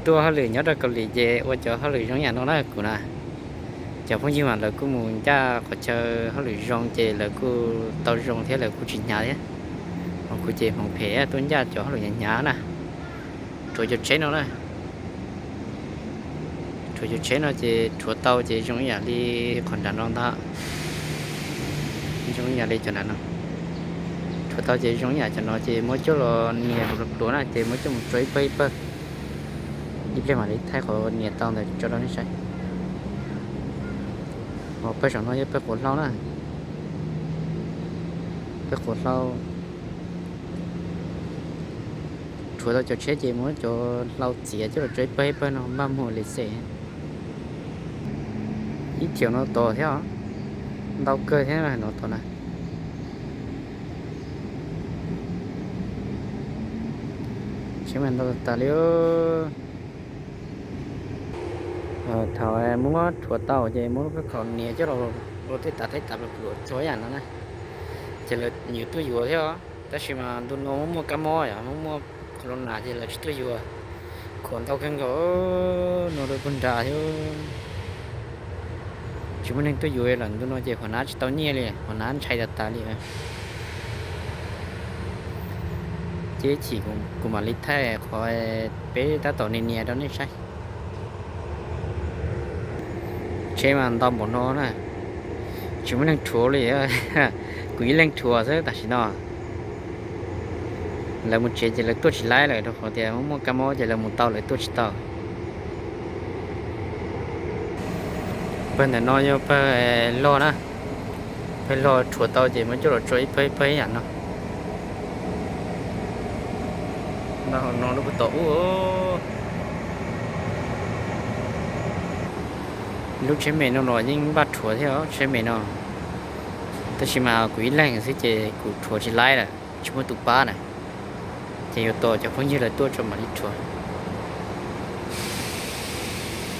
Tuaj hauj lwm nyob rau Kaus Lim ces ua cov hauj lwm zoo yam no na kuv na. Cov phooj ywg mas lawv kuj mus ncaj qhov chaw hauj lwm zoo ces lawv kuj tau zoo thiab lawv kuj tsis hnyav thiab. Ho kuv ces hmoov phem tuaj ncaj cov hauj lwm hnyav hnyav na. Rhuav cov tsheb no na. Rhuav cov tsheb no ces rhuav tau ces zoo ib yam li qhov nram no ntag. Zoo ib yam li cov nram no. Rhuav tau ces zoo ib yam cov no ces muab coj los nias pluav pluav na ces muab coj mus tso ib pawg ib pawg. Ib pliag mam li thaij qhov nias tau ntawd tso rau nej saib. Ho pawg saum no yog pawg quav hlau na. Pawg quav hlau. Rhuav tau cov tsheb ces muab cov hlau txiav coj los tso ib pawg ib pawg no npaj muag li xwb. Ib thiaum no tos thiab os. Ntau kawg thiab no tos na. Tsheb mas ntau tas li. Thaum muab rhuav tau ces muab lub khob khaum nias coj los ua tej tas tej tas pluav pluav txhua yam no na. Ces lawv yuav tuaj yuav thiab os, tab sis mas ntu no muaj muaj kab mob yom, muaj muaj corona ces lawv tsis tuaj yuav. Khuam ntau kawg nkaus no rau puag nrad thiab. Tsis muaj neeg tuaj yuav lawm ntu no ces Huam Nab tsis tau nyiaj li, Huam Nab ntshai tas tas li. Ces chim kuv mam li thaij qhov peb tab tom nias nias rau nej saib. Tsheb mas ntau npaum no na, tsis muaj neeg rhuav li. Kuv ib leeg rhuav xwb tam sim no. Lawv mus tsev ces lawv tuaj tsis laib lawm rau qhov tias muaj kab mob ces lawv mus tau lawv tuaj tsis tau. Pawg ntawm no yog pawg log na, pawg log rhuav tau ces muab coj los tso ib pawg ib pawg ib yam no. Ntau no lub puag tom ub. Lub tsheb me no los yeej npaj rhuav thiab tsheb me no, tab sis mas kuv ib leeg xwb ces kuv rhuav tsis laib lawm tsis muaj tus pab na, ces yuav tos cov phooj ywg lawv tuaj tso mam li rhuav.